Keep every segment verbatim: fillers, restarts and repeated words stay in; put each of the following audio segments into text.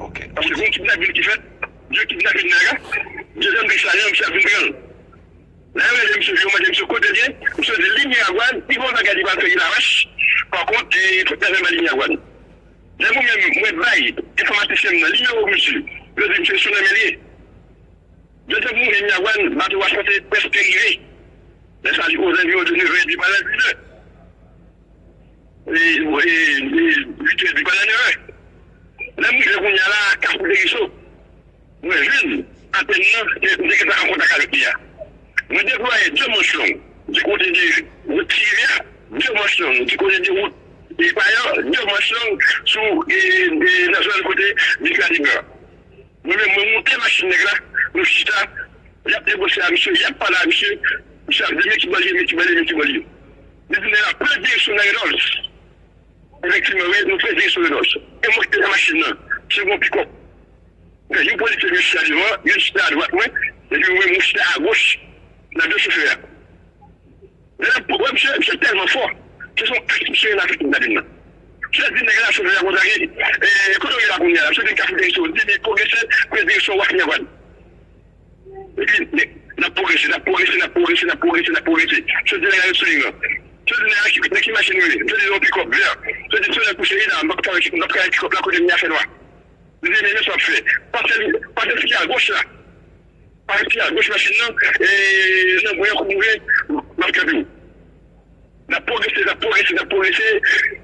Ok. Paske gon kidnapin ki fèt, yo kidnapin nèg la, dezyèm peyi sa, misye ap vin pran l. Lè yo rele misye, yo mande misye kote l ye, misye di li Miragwàn, li gon bagay li pral fè, li Lavach. Pa kont, e, tout nèg la li Miragwàn. Lè mwen menm, mwen bay enfòmatisyen m nan nimewo misye, yo di misye sou nan men l ye. Yo te mouri Miragwàn, bato a sanse prèske rive. Lè sa li ozanviwon de nevè epi pa nan diznè. E, e, e, uit è epi pa nan nevè. Lè m rive kounye a la, Kafou Deriso. Mwen jwenn antèn nan, e, m te gentan an kontak avèk li a. Mwen deplwaye de manch long di kote de wout Ti Rivyè, de manch long di kote de wout e Payò, de manch long sou, e, e, nan zòn kote Big Radibè. Mwen menm, mwen moute machin nèg la, nou chita, y ap negosye a misye, y ap pale a misye, misye ap di, men ki bò l ye, men ki bò l ye, men ki bò l ye. Li di nèg la, pran direksyon nan Redòls. Efektivman, wi, nou pran direksyon Redòls. E mwen ki te nan machin nan, se yon pikòp. Men yon polisye vin chita devan, youn chita adwat mwen, epi mwen, mwen chita agoch, nan do chofè a. Lè n ap wè misye, misye tèlman fò. Se son ak misye nan afè kidnapin nan. Misye di nèg la chofè a konsa ke, e, kote w ye la kounye a la? Misye di Kafou Deriso. Li di li pwogrese, pran direksyon Waf Miragwàn. Epi, nèg, n ap pwogrese, n ap pwogrese, n ap pwogrese, n ap pwogrese, n ap pwogrese. Misye di nèg la ret sou liy lan. Misye di nèg la ki, nan ki machin ou ye? Misye di yon pikòp vè. Misye di si w lè kouche, e la, m p ap travay, m p ap travay pikòp la kote m ye a fè nwa. Li di, men, men sa w ap fè. Pase, pase ti agoch la. Pase ti agoch machin nan, e, nan mwen an kou mouri, m ap kanpe w. N ap pwogrese, n ap pwogrese, n ap pwogrese.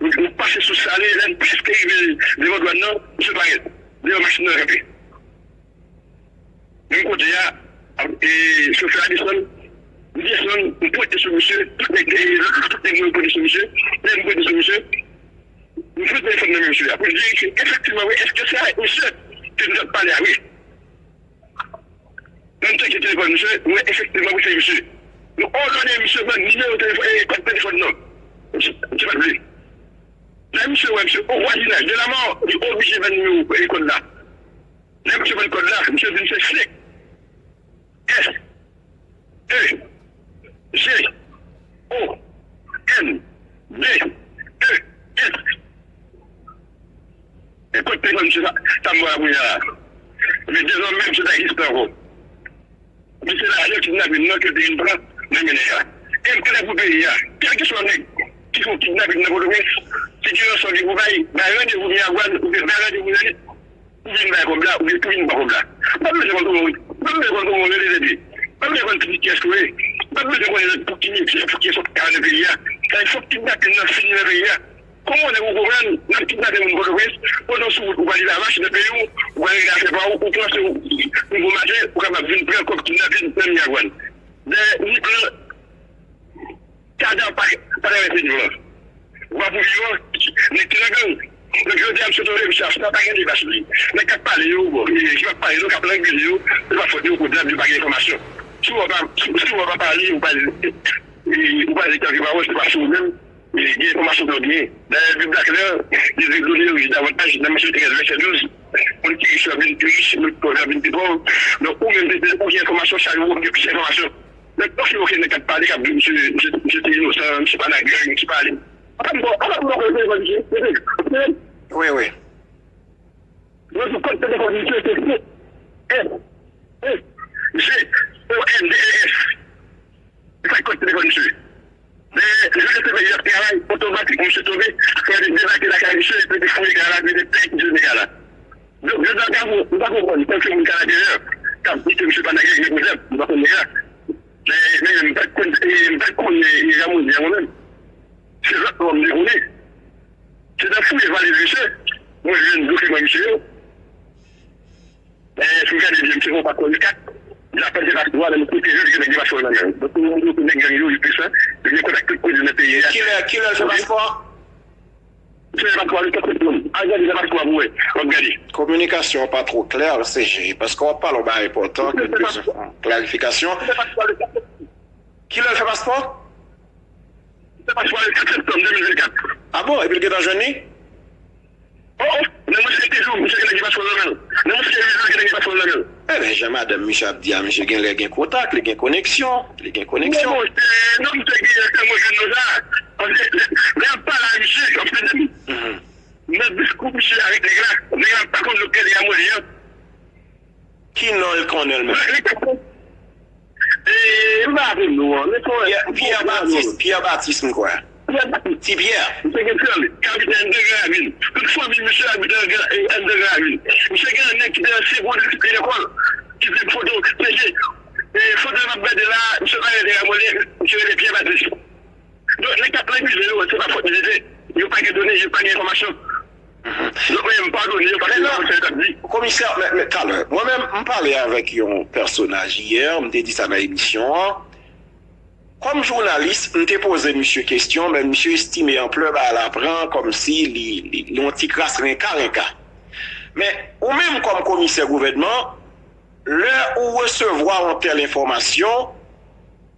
Nou, nou pase sou Sale, lè n prèske rive devan dwàn nan, misye parèt. Devan machin nan kanpe. Menm kote a, e, chofè a desann, li desann, m pote sou misye, tout nèg, e, tout nèg mwen pote sou misye, lè m pote sou misye, m pran telefòn nan men misye a, pou l verifye efektivman, wi, èske se avèk misye ke nou t ap pale a, wi. Lè m tcheke telefòn misye, m wè efektivman, wi, se misye. Nou òdone misye ban nimewo telefòn, e, kòd telefòn nan. Misye, misye pa t vle. Lè misye wè misye o vwazinaj de lamò, li oblije ban nimewo, e, kòd la. Lè misye ban kòd la, misye di misye se S E G O N D E S. E kòd telefòn misye sa, sa m wè la kounye a la. Men dezòmè misye pa egziste ankò. Misye la, lè kidnapin nan ke te vin pran nan men nèg la. E m klè pou peyi a. Kèlkeswa nèg ki fè yon kidnapin nan Pòtoprens, si gen yon sò ki pou bay, bay randevou Miragwàn, oubyen bay randevou Zanit, pou vin bay kòb la, oubyen pou vin pran kòb la. M pa bezwen konn kòman, m pa bezwen konn kòman w rele tèt li. M pa bezwen konn ki kiyès ou ye. M pa bezwen konnen pou ki medya, pou kiyès w ap pale nan peyi a. Sa e fòk kidnapin nan fini nan peyi a. Kòman w nèg ou konprann, n ap kidnape moun Pòtoprens, pandan sou wout ou prale Lavach nan peyi w, ou prale nan afè pa w, ou panse w, yon bon maten, ou kapab vin pran kòb kidnapin nan Miragwàn. Dèyè, ni plan, kada pa, pa travèse nou an. Vwa pou vivan, nèg ki nan gang. Donk, jodi a, misye tonbe, misye ap pa gen deba sou li. Nèg k ap pale yo, bon, e, ki p ap pale yo, k ap langwile yo, se pa fòt yo, podyab, yo pa gen enfòmasyon. Si w pa, si, si w pa pale, ou pa, e, ou pa di kèlke pawòl, se pa sou ou menm. E gen enfòmasyon ke w genyen. Dayè, Bib la klè, li di, done yo riche davantaj, nan Macye trèz, vèsè douz, moun ki rich yo ap vin pi rich, moun ki pòv yo ap vin pi pòv. Donk, ou menm, ou gen enfòmasyon, chak jou w ap gen plis enfòmasyon. Donk, ok, ok, nèg k ap pale, k ap di, misye, misye, misye te inosan, misye pa nan gang, misye pa ale. Apa m bò, apa m bò kòd telefòn misye? Wi, wi. Mwen di kòd telefòn misye, se S E G O N D E S. Se sa k kòd telefòn misye. Men, lè yo te fè y ap travay, otomatik, misye tonbe, fò yo te debake lakay misye, epi te fouye kay la, epi te pèk misye nèg la. Donk, jodi a, m pa konprann, m pa konprann, tanke moun ka nan terè, k ap di ke misye pa nan gen, gen pwoblèm, m pa konn nèg la. Men, men, m pa t konn, e, m pa t konn, e, Ramondi a mwen menm. Se lòt nonm m te konnen. Se nan fouye valiz misye, mwen jwenn dokiman misye yo. E, si w gade byen, misye fè yon paspò kat. Li ap pase paspò a nan kote yo, li gen nèg gen paspò nan men. Donk, pou yo montre w ke nèg gang yo, yo pwisan, yo gen kontak tout kote nan peyi a. Kilè, kilè l fè paspò a? Misye fè paspò a le kat septanm. Al gade nan paspò a pou w wè. W ap gade. Kominikasyon an pa twò klè, se jere, paske w ap pale yon bagay enpòtan ke n bezwen klarifikasyon. Misye fè paspò a le kat septanm. Kilè l fè paspò? Li fè paspò a le kat septanm de mil vennkat. A bon? Epi l gentan jwenn li? O, o, nan mwens de kenz jou, misye gentan gen paspò nan men l. Nan mwens de kenz jou, li gentan gen paspò nan men l. Ebyen, jan madanm misye ap di a, misye genlè gen kontak, li gen koneksyon, li gen koneksyon. Non, non, se, non, misye genyen, se mwen jwenn non sa. Paske lè, lè y ap pale a misye, kòm se depi nan diskou misye avèk nèg la, nèg la pa konn lòt gade a mwen. Ki non l konnen l menm? E, m pa raple m non an. Men Pierre, Pierre Baptiste, Pierre Baptiste, m kwè. Pierre Baptiste. Ti Pierre. Misye gen sè li, ki abite anndan Gran Ravin. Tout fanmi misye abite anndan Gran Ravin. Misye gen yon nèg ki te ansyen pwodui lekòl, ki te foto, mesye, e, foto m ap gade la, misye pa rele Ramolin, misye rele Pierre Baptiste. Donk, nèg k ap refize yo, se pa fòt li te. Yo pa gen done, yo pa gen enfòmasyon. Donk, mwen menm, m padone yo, paske yo konn sa yo t ap di. Komisè, men, men, talè, mwen menm, m pale avèk yon pèsonaj yè, m te di sa nan emisyon an. Kòm jounalis, m te poze misye kesyon, men misye estime anplè bagay la pran, kòmsi li, li, li yon ti kras renka, renka. Men, ou menm, kòm komisè gouvènman, lè ou resevwa yon tèl enfòmasyon,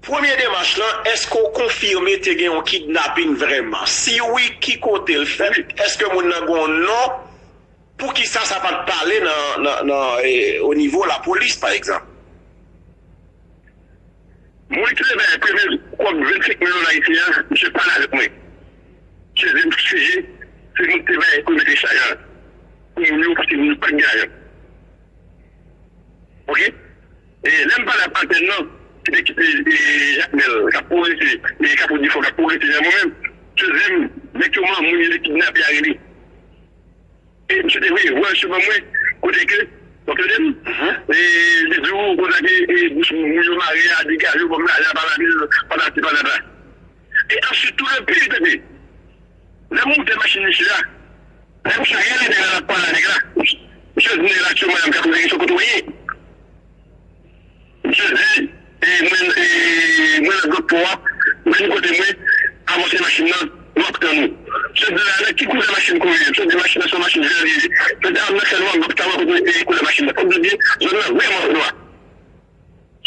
premye demach lan, èske w konfime te gen yon kidnaping vrèman? Si wi, ki kote l fèt? Èske moun nan gen yon non? Poukisa sa pa t pale nan, nan, nan, e, o nivo lapolis, pa egzanp? Moun ki te bay premye kòb vennsenk mil dola ayisyen an, misye pale avèk mwen. Misye di m sijè, se moun ki te bay premye dechaj lan. Pou moun yo, paske moun yo pa t gen lajan. Oke? E lè m pale ak patnè m nan, ki te kite, e, Jakmèl, k ap pwogrese, e, Kafou Difò, k ap pwogrese nan mwen menm, misye di m, nèg yo manmoun yo te kidnape a rele. E misye te voye vwal sou ban mwen, kote ke, w ap tande m? E li di w, konsa ke, e, bouch moun yo mare a, degaje w, ban m lajan, pa la vil, patati patata. E answit, tou le pire, tande. Lè m moute machin misye a, lè misye rele nèg la, l ap pale a nèg la, misye di nèg la, "Tchou, madanm, ka poze kesyon kote w ye?" Misye di, "E mwen, e mwen nan Gòt Pò a, vin kote mwen, avanse machin nan, nou ap tann ou." Misye di, "La, nan ki koulè machin ke w ye?" Misye di, "Machin nan se yon machin vè li ye." Misye di, "A, m nan sèl mwen, m ap ka wè kote, e, koulè machin nan." Kòm di byen, zòn nan vrèman nwa.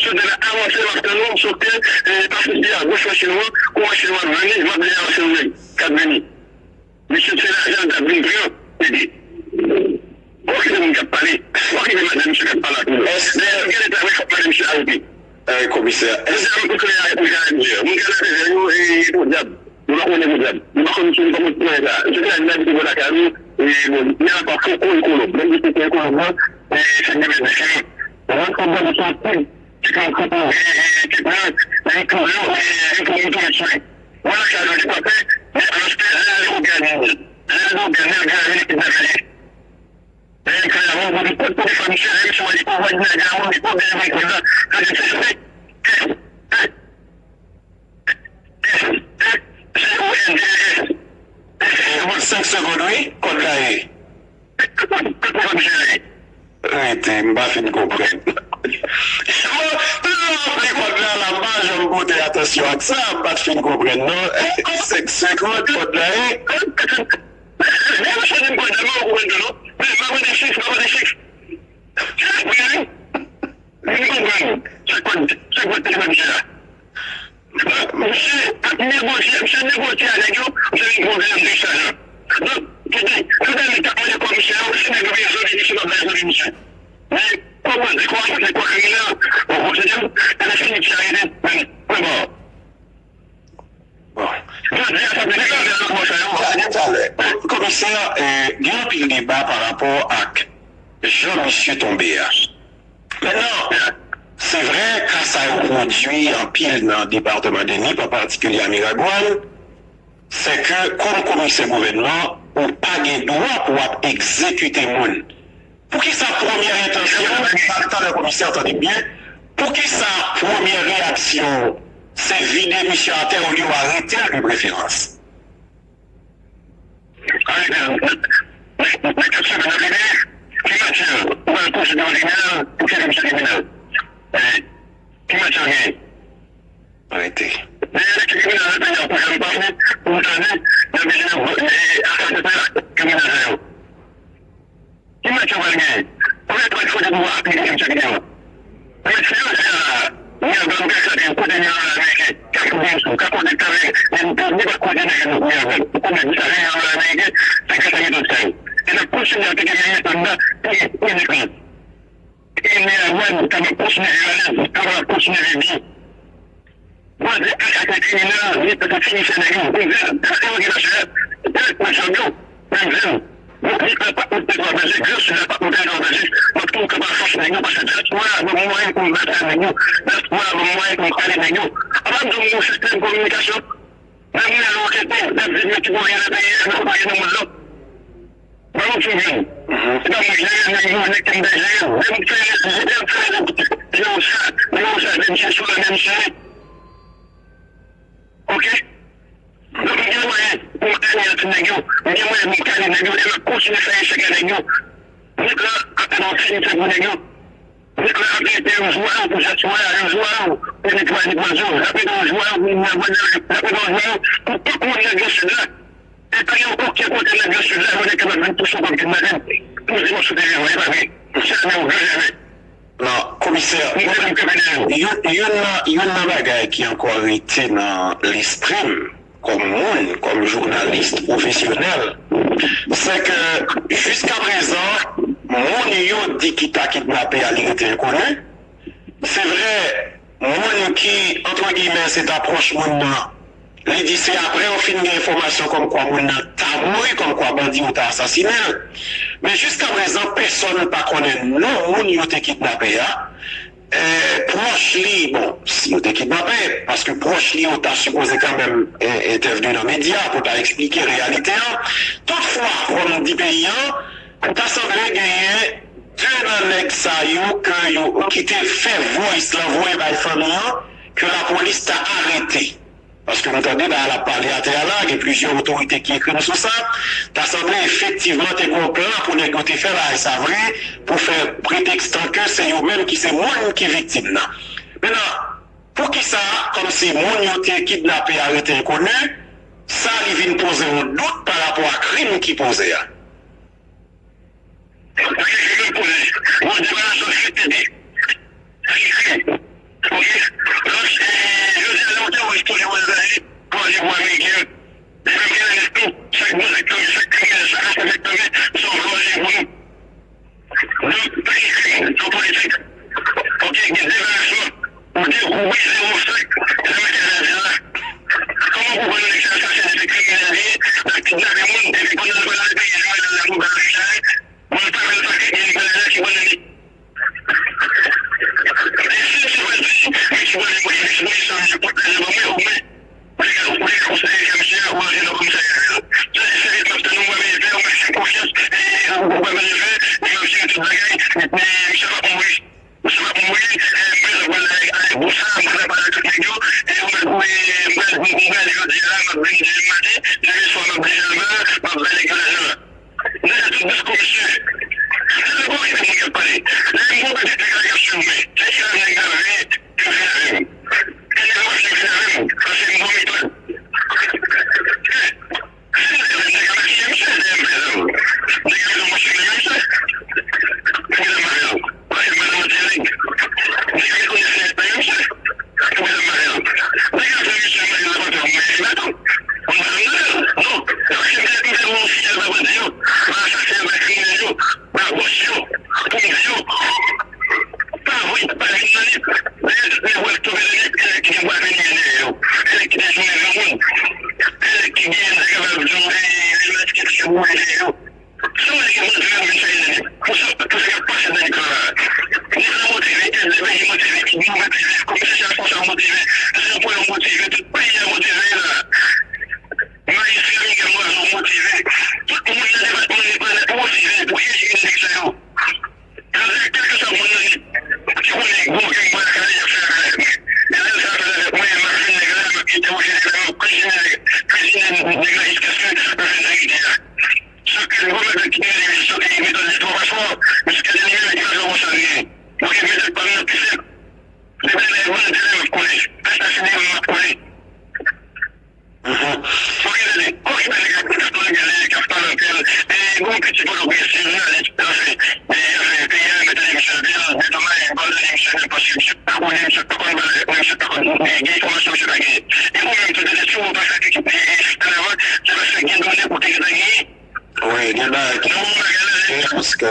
Sou de la avanse, m ap tann ou, sòf ke, e, pase pye a goch machin ou an, kou machin ou ap vini, m ap vini avanse ou menm, k ap vini. Misye se lajan l t ap vin pran, tete. Okipe moun k ap pale, okipe madanm misye k ap pale ak nou. Èske... Dayè, gade travay fòk madanm misye arete. E, komisè, èske... Moun ka arete, moun ka arete, moun ka arete, yo, e, podyab. Nou pa konnen podyab. Nou pa konn si nou pa konn podyab sa. Se te la vin abite bò lakay nou, e, bon, li a pa fouko ekolo. Lè m di fouko ekolo, bon, e, se de bèt diferan. Bon, se bandi sa, ti, ti kan, ti kan, e, e, ti kan, e, pou yo, e, e, pou yo touye sou li. Bon, lakay nou, li pa fè, men alòske lè l gade, lè l gade, lè l gade, li kidnape li. Lè l fè la, bon, bon, li pot telefòn misye, lè misye wè li pa wè nèg la, bon, li pa gen moun konn la, sa se, se, se, G O N D E S. Senk segonn, wi, kòd la ye. Rete, m pa fin konprann. Bon, lè w ap li kòd la, la, m pa janm pote atansyon ak sa, m pa t fin konprann, non. Senk segonn, kòd la ye. Lè misye di m kòd la, m pa konprann tou, non. Men, m pa mande chif, m pa mande chif. Se la pou li. Vin konprann sa k pral, sa k pral pase nan misye a. Misye ap negosye, misye negosye a nèg yo, misye vin pran grenn de sa la. Donk, tande, tout nèg k ap mande kòb misye a, se nèg yo bezwen li, misye pa bay zòt misye. Men, kòman, se kòman sa, se kwa kriminèl, bon, bon, se di, e lè fini ti arete, men, men bon. Bon. Jodi a, sa vle di ke lòt bò sa yo. Talè, talè. Komisè, e, gen anpil deba pa rapò ak jan misye tonbe a. Mentnan, se vre, ka sa yo pwodui anpil nan depatman de Nip, an patikilye a Miragwàn, se ke kòm komisè gouvènman, ou pa gen dwa pou w ap egzekite moun. Poukisa premyè entansyon, talè komisè, tande byen, poukisa premyè reyaksyon w se vide misye atè olye w arete l de preferans? Arete l. Nèg k ap sove nan vide, ki matiè ou pral pwosedire yon tribinal pou kenbe misye tribinal? Ki matiè w genyen? Arete. Dayè, lè ki tribinal nan peyi a pou janm pase, pou w tande, y ap vide nan vòt, e, asasen sa, kriminèl sa yo. Ki matiè w pral genyen? Premye pwent foto pou w aplike misye ki te yo. Men si yo di a, Miragwàn ka chante kote Miragwàn ameriken, ka fout yon sou, ka kote talè, men pou li pa kote nèg Miragwàn. Ou konnen di talè Miragwàn ameriken, se ka sa ki tout sa yo. E n ap kontinye aplike menm metòd la pou, pou Nip lan. E Miragwàn kapab kontinye viv alèz, kapab kontinye viv byen. Bandi ak aktè kriminèl, li pèp ap fini fè nèg yo. Menm zen, se yo ki mache a, se yo ki pran djòb yo. Menm zen. Mwen, mwen, mwen pa t monte nan Bèljik, Gran Sid la pa t monte nan Bèljik. Mwen tou, mwen kapab fòse nèg yo, paske dyaspora a ban m mwayen pou m batay nèg yo. Dyaspora a ban m mwayen pou m pale nèg yo. Apa m di w, yon sistèm kominikasyon. Lè m nan lokete, lè m di men ki bò gen nan peyi a, men ki bò gen nan mond lan. Ban m di w youn. Se pa mwen ki jere l, men yon nèg ki m ta jere l. Lè m fè, lè m fè, lè m sa, lè m sa, lè m chèche w la, lè m chèche. Oke? Donk, m gen mwayen pou m ale nan ti nèg yo. M gen mwayen pou m kale nèg yo. E m ap kontinye fè echèk a nèg yo. Nèg la ap fè yon ti misye pou nèg yo. Nèg la ap rete yon jou a yon pou dyaspora a, yon jou a yon pou netwaye netwazo. L ap rete yon jou a yon pou moun nan vòlè. L ap rete yon jou a yon pou tout moun nan Gran Sid la. E pa gen okenn kote nan Gran Sid la, yo te kapab vin touche w kòm kidnape. Pou di w sou teren an, e pa vre. Jamè, o gran jamè. Non, komisè, youn, youn nan, youn nan bagay ki ankò rete nan lespri m kòm moun, kòm jounalis pwofesyonèl, se ke jiskaprezan, moun yo di ki ta kidnape a, li rete enkoni. Se vre, moun ki, antre giyimè, se ta pwòch moun nan, li di se apre yo fin gen enfòmasyon kòmkwa moun nan ta mouri, kòmkwa bandi yo ta asasinen l. Men jiskaprezan, pèsonn pa konnen non moun yo te kidnape a. E, pwòch li, bon, si yo te kidnape, paske pwòch li yo ta sipoze kanmenm, e, entèvni nan medya pou ta eksplike reyalite an. Toutfwa, kòm di peyi an, ta sanble genyen de nan nèg sa yo ke yo, ki te fè voice lan voye bay fanmi an, ke lapolis ta arete. Paske m tande bagay la ap pale atè a la, gen plizyè otorite ki ekri m sou sa. Ta sanble efektivman te gen yon plan pou nèg yo te fè bagay sa vre, pou fè pretèks tan ke se yo menm ki se moun ki viktim nan. Mentnan, poukisa, kòmsi moun yo te kidnape a rete enkoni, sa li vin poze yon dout pa rapò a krim ki poze a? Sa ki fè menm koze. Bon, debarase w fèt tete. Sa ki fè. Oke? Donk, e, jodi a, lè yon teworis touye yon Etazini, vòlè pou Ameriken. Li menm gen lè nèt tou. Chak bandi k tonbe, chak kriminèl, chak asasinen k tonbe, se yon vòlè pou nou. Donk, sa ki fè. Se yon politik. Oke? Gen debarasman. Ou te, ou brize yon obstak, jan Michael Jackson di la. Kòman w konprann nèg sa asasinen, se kriminèl li ye, l ap kidnape moun, epi pandan l pral nan peyi li, mwen la pou l pral deklare, mwen pa fè l pakèt, men li pral anaki bannann li. E si misye pral di, misye pral di, mwen, misye pral di, sa misye pot lajan ban mwen, omwen, ou te ka, ou te ka konsidere ka misye a, ou al jwenn nan komisarya avè l. Sa se sèvis m ap tann ou, mwen, men fè, ou fè m konfyans, e, ou, ou pa bezwen fè, e, m ap jere tout bagay, men misye p ap mouri. Misye p ap mouri, e, m bezwen pale avèk, avèk Bousa, m bezwen pale ak tout nèg yo, e, ou mèt, ou, e, m pral, m, m prale jodi a la, m ap vin demen maten, demen swa m ap deja anba, m ap bay nèg yo lajan an. M tande tout diskou misye. Se sa pou okipe moun k ap pale. Lè m gon pètèt nèg la k ap swiv mwen. Se ki la nèg la vle, yo vin avè m. E nèg la p ap vin avè m, paske m gon metòd. Si nèg la, nèg la makiye misye, nèg la fè zam. Nèg la bezwen mwen swiv menm misye. Poukisa m pa fè zam? Paske m pa nan mòd tirè nèg. Nèg la rekonèt se nèg mwen menm misye. Poukisa m pa fè zam? Nèg la fè misye mande l nan pòtè, mwen mete baton. Mwen pa janm tande l. Non. Paske m te, m te yon fidèl pa bandi yo. Pa asasen yo, pa kriminèl yo, pa bòs yo. Pou m di yo. Pa vre, pa vin nan nip. Dayè tout nèg w ap twouve nan nip, se nèg ki gen bwa venyen dèyè yo. Se nèg ki te jounen granmoun. Se nèg ki gen, te kapab di w, e, li mèt ki te boure dèyè yo. Sa w wè nèg yo mande yo vin fè nan nip. Pou sa, pou sa k ap pase nan nip lan la. Nèg la motive, L D P I motive, Kidmo motive, Komisè Chak Fòs la motive, Jan Pòl motive, tout peyi a motive la. Majistra Miguel Loiseau motive. Tout moun nan depatman Nip lan nèt motive pou elimine nèg sa yo. Sa vle di, kèlkeswa moun nan Nip ki konnen gen okenn bò lakay li, y ap fè lakay avèk mwen. E lè l fè lakay avèk mwen, m ap jwenn nèg la, m ap entèwoje nèg la, m ap kwizine nèg, kwizine nèg la jiskaske m jwenn verite a. Sa ke gwo mèt ki gen rezo ki mete l twò paswa, jiska li menm li pa fè konsa li ye. Mwen gen metòd pa m nan pi senp. Depi lè bandi la m ap kole, asasinen m ap kole. Fòk li tande, fòk li tande k ap, k ap pale anpil. E gon pitit Pòtoprens, jounalis, anfen, e, anfen, peyi a renmen tande misye anpil, men domaj, m pa tande misye menm paske misye pa konnen, misye pa konn pale avèk mwen, misye pa konn gen, gen enfòmasyon misye pa genyen. E ou menm tou, tande, si w pa fè ki, e, e, an avan, se paske gen done ou te gentan genyen. Wi, gen bagay ki, gen bagay la, gen, paske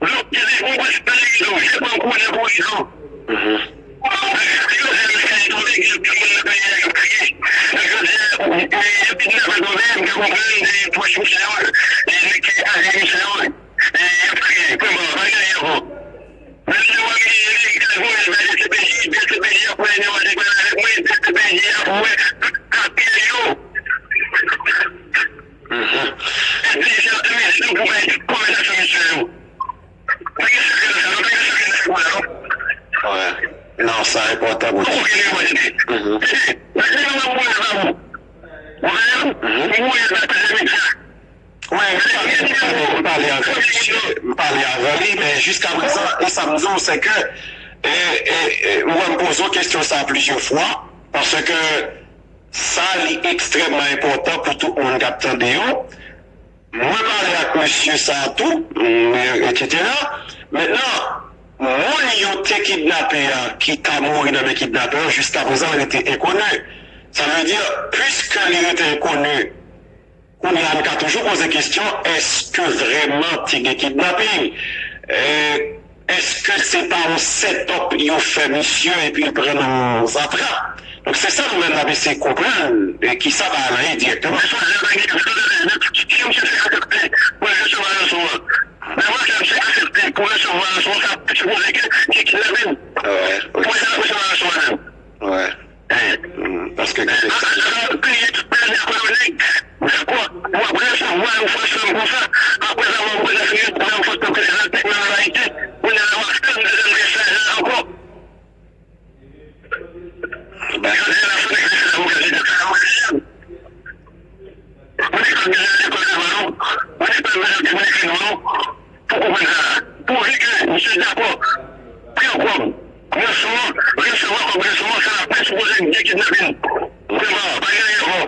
Donk, se te yon prensip nan legliz yo. Se pran koulè pou rezon. Mhm. Jodi a, mesaj tonbe, gen moun nan peyi a, y ap kriye. Jodi a, yo kidnape tonbe, m ka konprann, e, pwòch misye yo, e, nèg ki aje misye yo, e, y ap kriye. Kòman, pa gen anyen ankò. Menm lè w ap gen nèg ki voye ba D C P J, D C P J ap wè nèg yo te pale avèk mwen, D C P J ap wè tout apèl yo. Mhm. Epi se ap mezi tou pou bay tout konvèsasyon misye yo. Pa gen sekrè nan sa, non, pa gen sekrè nan sa, non. Wè. Non, sa enpòtan pou di. Poko gen negosye. Mhm. Tande, nan se nou ap voye ba ou. Ou konprann? Mhm. Ou voye ba tout medya. Wi, m pale, m pale, m pale avè misye, m pale avè li, men jiska prezan, e sa m di w, se ke, e, e, e, ou wè m poze w kesyon sa plizyè fwa, paske sa, li ekstrèmman enpòtan pou tout moun k ap tande yo. Mwen pale ak mesye sa a tou, mm, etsetera. Mentnan, moun yo te kidnape a, ki ta mouri nan men kidnapè yo, jiska prezan, rete enkoni. Sa vle di, piske li rete enkoni, kounye a, n ka toujou poze kesyon, èske vrèman te gen kidnaping? E, èske se pa yon set-up yo fè misye epi l pran nan yon zatrap? Donk, se sa nou menm n ap eseye konprann, e, kisa bagay la ye dirèkteman. Mwen sonje mwen gen, mwen sonje mwen gen, si misye te aksepte pou l resevwa ranson an. Mwen wè ke misye aksepte pou resevwa ranson an, sa sipoze ke se kidnaping. Wè, wi. Pou sa l ap resevwa ranson an menm. Wè. Hmm, paske ki se sa? Peyi tout peyi a konnen nèg dakò pou ap resevwa yon fòs fanm konsa, apre sa w ap prezante yon fòs fanm ki egzakte menm layite, kounye a la w ap tann dezyèm mesaj la ankò. Jodi a la, fò nèg mesye sa pou gade sa, sa yo gade. Mwen te konn deja lekòl devan nou. Mwen te konn deja te mwen ekri non nou. Pou konprann sa. Pouvi ke misye dakò pran kòb ranson an, resevwa kòb ranson an, sa la pa sipoze gen kidnaping. Vrèman, pa gen anyen ankò.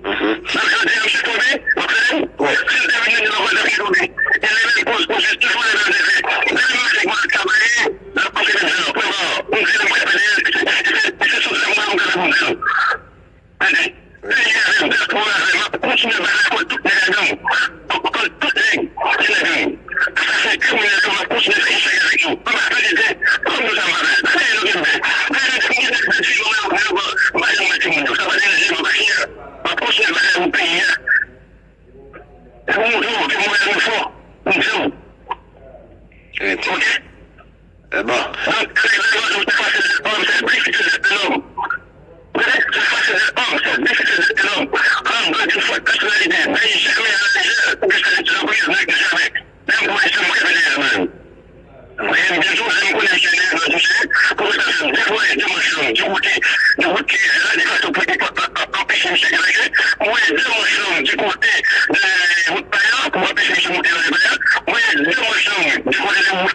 Mhm. Donk, jodi a, misye tonbe, w ap tande m? Wi. Si l te vin nan nèg la, li tonbe. E li menm poz, poz, toujou li menm defen. Li menm se gwa travay, l ap pase menm jan. Vrèman, m di nou, m frape dèyè l, se, se, se, se sou zam mwen, m frape pou m di nou. Tande, peyi avè m, dyaspora avè m, m ap kontinye bat la kont tout nèg a gang. Kont tout nèg ki nan gang. Asasen, kriminèl yo, m ap kontinye fè echèk avèk yo. M ap tande de, kòm nou sa m ap fè, sa yo gen fè. Sa yo gen fè, nèg yo di yo, yo, yo, yo, m pa janm wè timoun yo. Sa pa deranje m, m pa fè. M ap kontinye bat la pou peyi a. E pou montre w ke mwen menm fò, m di w. Oke? E bon. Donk, se sa yo di, se fasil d'être homme, c'est difficile d'être un homme. Wi, se fasil d'être homme, c'est difficile d'être un homme. An, mwen di fòt pèsonalite, peyi jamè a la lejè, pou ke sa yo di, nèg yo jamè. Menm pou Ayisyen, mwen ka vin dèyè mwen. Mwen, m gen tou, lè m konnen misye nèg, mwen touche, pou mwen ta fè m deplore dimansyon, di kote, di kote, radikal pou te anpeche misye debake. Mwen, dimansyon, di kote, de wout pay la, pou anpeche misye monte nan wout pay la. Mwen, dimansyon, di kote de wout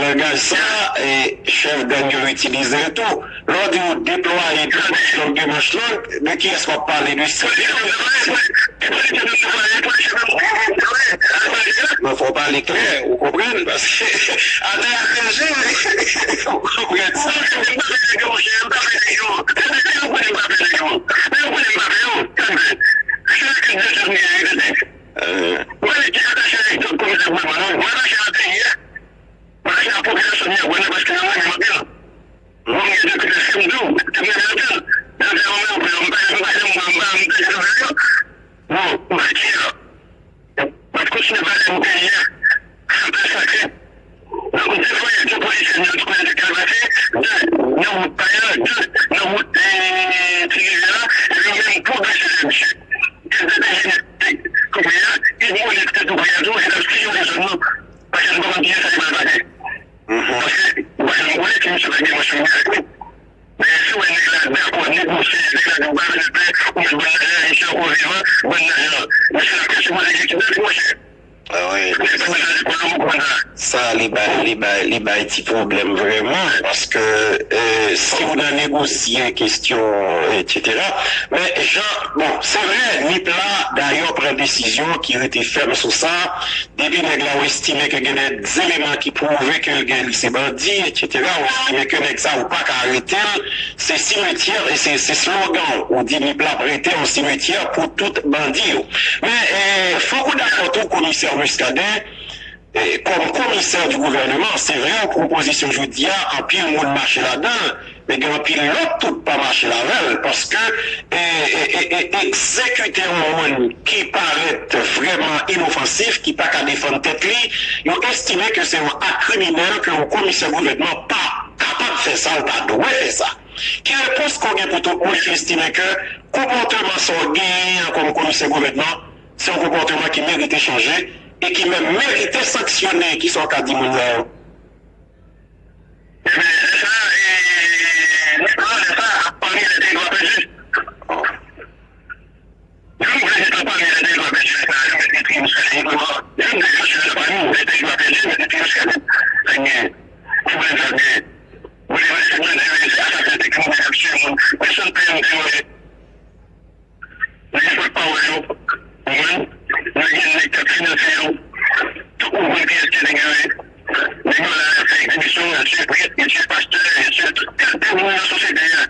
langaj sa, e, chèf gang yo itilize tou. Lè w di w deplwaye de manch long, de manch long, de kiyès w ap pale? De sivil? Non, fò w pale klè, ou konprann? Paske atè a deje, ou konprann sa? Mwen gen de kritè, si m di w, si m gen de anpil, nan fè yon menm, mwen, m pa, m pa janm wè, m pa, m pa janm wè yo. Bon, m pa kè. M ap kontinye pale pou peyi a. Sa pa sakre. Donk, de fwa, de polisye nan tout kote de Kalbasi, de nan wout Paya, de nan wout, eh, Ti Rivyè la, epi yo menm pwogrese lè misye. Ke de peyi a, kounye a, Ibonit te tou pre a tou, e l ap siye zòn nan. Paske nou pa konn kiyès sa ki pral pase. Paske, ou pa janm konnen si misye pa gen mwansyon avèk li. Men si w wè nèg la dakò negosye, nèg la di w pa vin pè, ou met bann lajan, misye ankò vivan, bann lajan. Misye la te sipoze gen kidnapin, monchè. Ah wi. Mesye, sa lekòl nou konn sa. Sa, li bay, li bay, li bay ti pwoblèm vrèman, paske, eh, si w nan negosye kesyon, etsetera. Men, jan, bon, se vre, nip la, dayè, pran desizyon ki rete fèm sou sa, depi nèg la ou estime ke gen de eleman ki pwouve ke l gen, li se bandi, etsetera, ou estime ke nèg sa ou pa ka arete l, se simetyè, e se, se slogan ou di nip la ap rete yon simetyè pou tout bandi yo. Men, eh, fòk ou dakò tou, komisè Muscadin, eh, kòm komisè di gouvèneman, se vre, ou pran pozisyon jodi a, anpil moun mache ladan l, men gen anpil lòt tou k pa mache avè l, paske, e, e, e, e, egzekite yon moun ki parèt vrèman inofansif, ki pa ka defann tèt li, yo estime ke se yon ak kriminèl, ke yon komisè gouvènman pa kapab fè sa, l pa dwe fè sa. Ki repons ke w gen pou tout moun ki estime ke konpòteman sa w genyen an kòm komisè gouvènman, se yon konpòteman ki merite chanje e ki menm merite sanksyone? Kisa w ka di moun sa yo? Ebyen, lè sa, e, lè sa, ap pami lè te dwa pèdi. Yo vle jete pami lè te dwa pèdi, lè sa, yo mete Tribouskadin, yo vle jete pami lè te dwa pèdi, mete Tribouskadin. Sa gen, ki vle sa gen. Vle, vle, se mwen, se asasen te kriminèl, ap tiye moun. Pèsonn pa yon teori. Nèg yo pòt pawòl yo, ou konprann? Nèg gen nèg k ap finanse yo. Tout moun konn kiyès ki nèg yo ye. Nèg yo la, y ap fè egzibisyon, y ap tiye prèt, y ap tiye pastè, y ap tiye tout kalite moun nan sosyete a.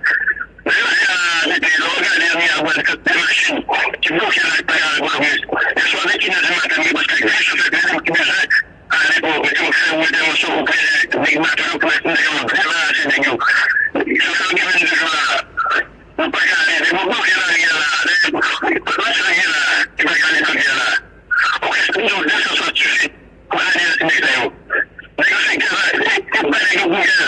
Jodi a, mete, lè w gade Miramar, kantite machin ki bloke la, ki pa ka al Pòtoprens. Yèswa, vennki nè di maten, m gen plis ke ven chofè Greyhound ki bezwen ale Pòtoprens, yo fè yon entèvansyon oprè nèg bato yo pou nèg yo debarase nèg yo. Chofè yo gen vennde jou la. Nou pa ka leve, nou bloke lari a la. Lè, lè sa gen la, ki pa ka ale kounye a la. Oke, nou de san swat tifi pou lari a ti nèg sa yo. Nèg yo se gaz, se, se bay nèg yo pou gaz.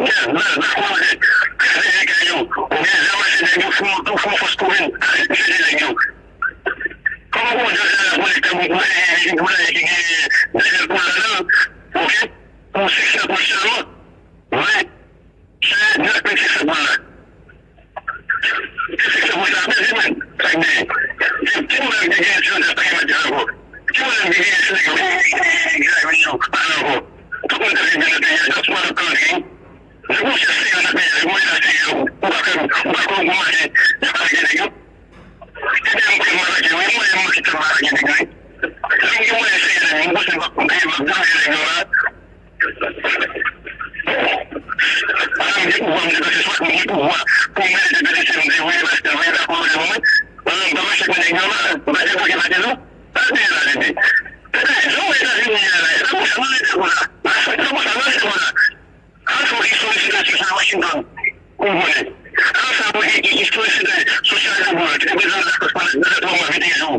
Gaz, gaz, gaz, konnen, kraze nèg yo. Oubyen jan mache nèg yo fè yon tou, fè yon fòs kouri, ale jete nèg yo. Kòman pou jodi a la pou nèg ta pou, pou lari, pou lari ki gen Daniel Paul ladan l, oke? Pou seksyon pou l sèlman. Vre. Se nèg ki se moun la. Ki se moun la, men, men, men, men. Se ti moun ki gen ti moun la, pa gen manje ankò. Ti moun ki gen ti nèg yo, ki, ki, ki, ki, ki, ki, pa ankò. Tout moun te vin nan peyi a, tout moun ap plante. Se pou se serye nan peyi a, se pou leta serye, ou pa fè, ou pa fè yon gwo mache, y ap arete nèg yo. Ebyen, m konnen m atake, wi, mwen, m kite m atake nèg, wi. Si m gen mwayen serye nèg, m panse m p ap, m p ap danje nèg yo la. Pandan m gen pouvwa, m te panse swa m gen pouvwa pou m mete de lise, m di, wi, pastè, wi, dakò, wi, wi. Pandan m pa mache ak nèg yo la, m pa te bloke mache, non. Sa te la, tete. Tete, jan w wè Etazini ye la, e pa konsa nou rete konsa. Lafrans, se konsa nou rete konsa. Al fè yon istorisite sosyal Washington, pou w konnen. Al fè yon i-, i-, istorisite sosyal de Gaulle, ki te prezan Lafrans pandan de twa mwa, vennde jou.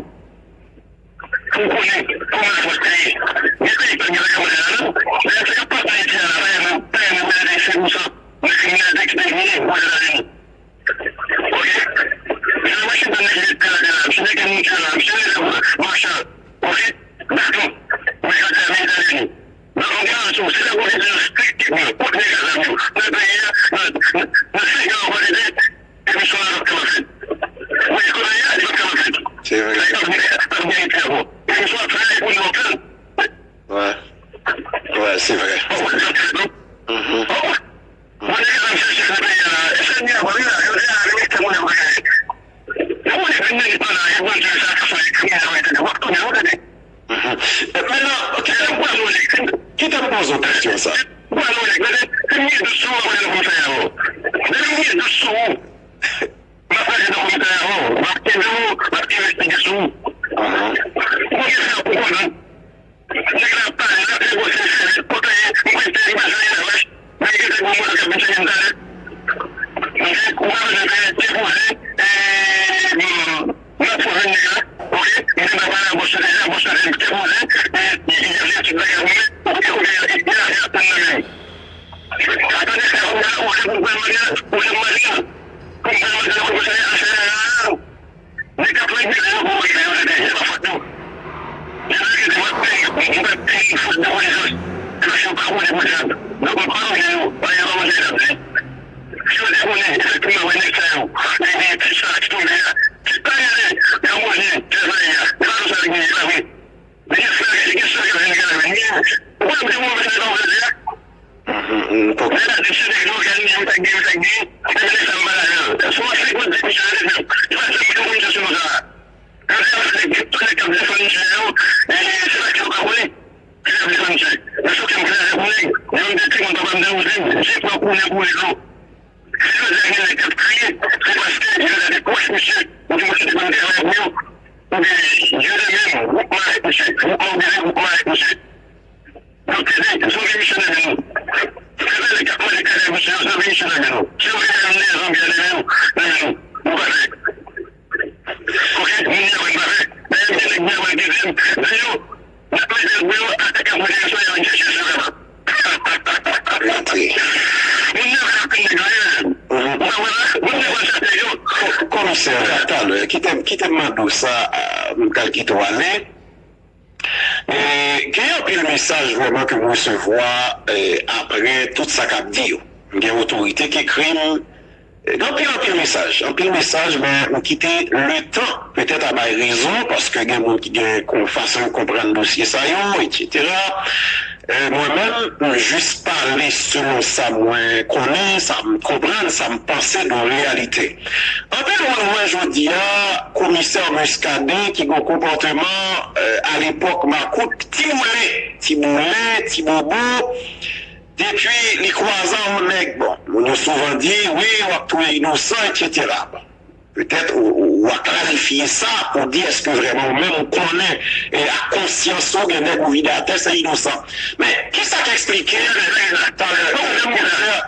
Pou w konnen kòman Lafrans te ye. Gen peyi k pa t gen vagabondaj ladan l, men se yo pa t Ayiti a la, pa renmen, pa renmen wè se pou sa nan kriminalite ki te vini Ozetazini. Oke? George Washington te vin te la, te la, misye te gen moun ki te la, misye te vin Marshall. Oke? Dakò. Men jodi a, men Etazini. Nan yon garan sou, se lè pou Etazini strikteman kontinye gaz lam yo nan peyi a, nan, nan, nan segi an kantite, emisyon an ap kòmanse. Men ekonomi a, li p ap kòmanse. Se vre. Sa, li p ap gen, p ap gen Ayiti ankò. Emisyon ap fè pou nou anpil. Wè. Wè, se vre. Bondye sa k fè kriminalite w ap tounen, ou tande? Mentnan, ok, lè m pral nan lèg, kite m poze w kesyon sa. Pral nan lèg, men se m gen dout sou ou, mwen nan komisarya avè w. Lè m gen dout sou ou, m ap pale nan komisarya avè w, m ap kenbe w, m ap envestige sou ou. Ou gen sa pou konprann. Nèg la ap pale, l ap negosye, li fè vit, pote, m prete, m pa jwenn lavach. Nèg ki te gwo moto k ap vin chèche m talè. Nèg ou pa bezwen fè depoze, e, m ap fè jwenn nèg la, ok? M te nan pale a bòs yo deja, bòs yo depoze, e, li ap fè tout bagay pou mwen, ok, ok, e, e, afè ap tann nan men m. Atande sa, ou la, ou la pou pran manda, ou la manda, pou pran manda, pou pran manda, Nèg k ap fè egzekisyon pou yo rive yo tande, se pa fòt nou. Yo te rete, m ap peye, m ap peye fòt de polisyon. Se paske yo pa konnen pou dyab. Donk, m pa konnen yo, pa gen kòman se ap di. Si yo te konnen, efektivman, wè nèg sa yo, e, e, ti sa ki tonbe a, ki pa rele, yo mouri, se pa li a. Se pa nou sa ki mouri, se pa vre. Li gen frè, li gen sè k ap vin gade li. Ou konn di mwen, mwen, sa nou vle di a? Lè l ap di se nèg yo gade li, m ta gen, m ta gen, men nèg sa m pa la avè l. Se yon senk mil di misye rete fè. Li pa janm gen moun sou nou sa. Yo te avèk nèg, tout nèg k ap defann misye yo, e se paske yo pa konnen. Ki t ap defann misye. Men sou kè m klè avèk yon nèg, yon de timoun papa m te wouze m, je pran koulè koulè dlo. Si jodi a gen nèg k ap kriye, se paske yo ta te pwòch misye, ou di misye te konn travay pou yo, oubyen yo te menm, gwoup mare misye, gwoup mobilize, gwoup mare misye. Donk, tande, zanmi misye nan men nou. Se pa nèg k ap manje kay misye yo, zanmi misye nan men nou. Si yo vle al mennen zanmi a nan men nou, nan men nou, nou pa fè. Ok, moun Myawenn pa fè. Dayè, gen nèg Myawenn ki di m, di yo, n ap mete l pou yo, atè k ap mete yo sou yo, vin chèche si yo kapab. Moun Myawenn ap tann nèg la, wi. Ou pa wè la? Moun Myawenn sa fè yo. Komisè, talè, kite m, kite m mande w sa, a, m pral kite w ale. E, gen anpil mesaj vrèman ke m resevwa, e, apre tout sa k ap di yo. Gen otorite ki ekri m, e, gen anpil, anpil mesaj. Anpil mesaj, men m kite letan petèt a bay rezon, paske gen moun ki gen kon fason yo konprann dosye sa yo, etsetera. E, mwen menm, m jis pale selon sa mwen konnen, sa m konprann, sa m panse de yon reyalite. Anpil moun wè jodi a, komisè Muscadin ki gen yon konpòteman, e, alepòk makout, ti boule, ti boule, ti bobo, depi li kwaze a yon nèg, bon, moun yo souvan di, wi, w ap touye inosan, etsetera. Bon, petèt ou, ou, ou a klarifye sa pou di èske vrèman ou menm ou konnen, e, ak konsyans ou gen nèg ou vide atè, se inosan. Men, kisa k eksplike, talè, talè,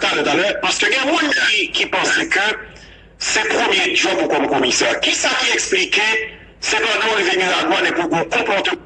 talè, talè, paske gen moun ki, ki panse ke se premye djòb ou kòm komisè. Kisa ki eksplike, se pandan w rive Miragwàn epi w gen yon konpòteman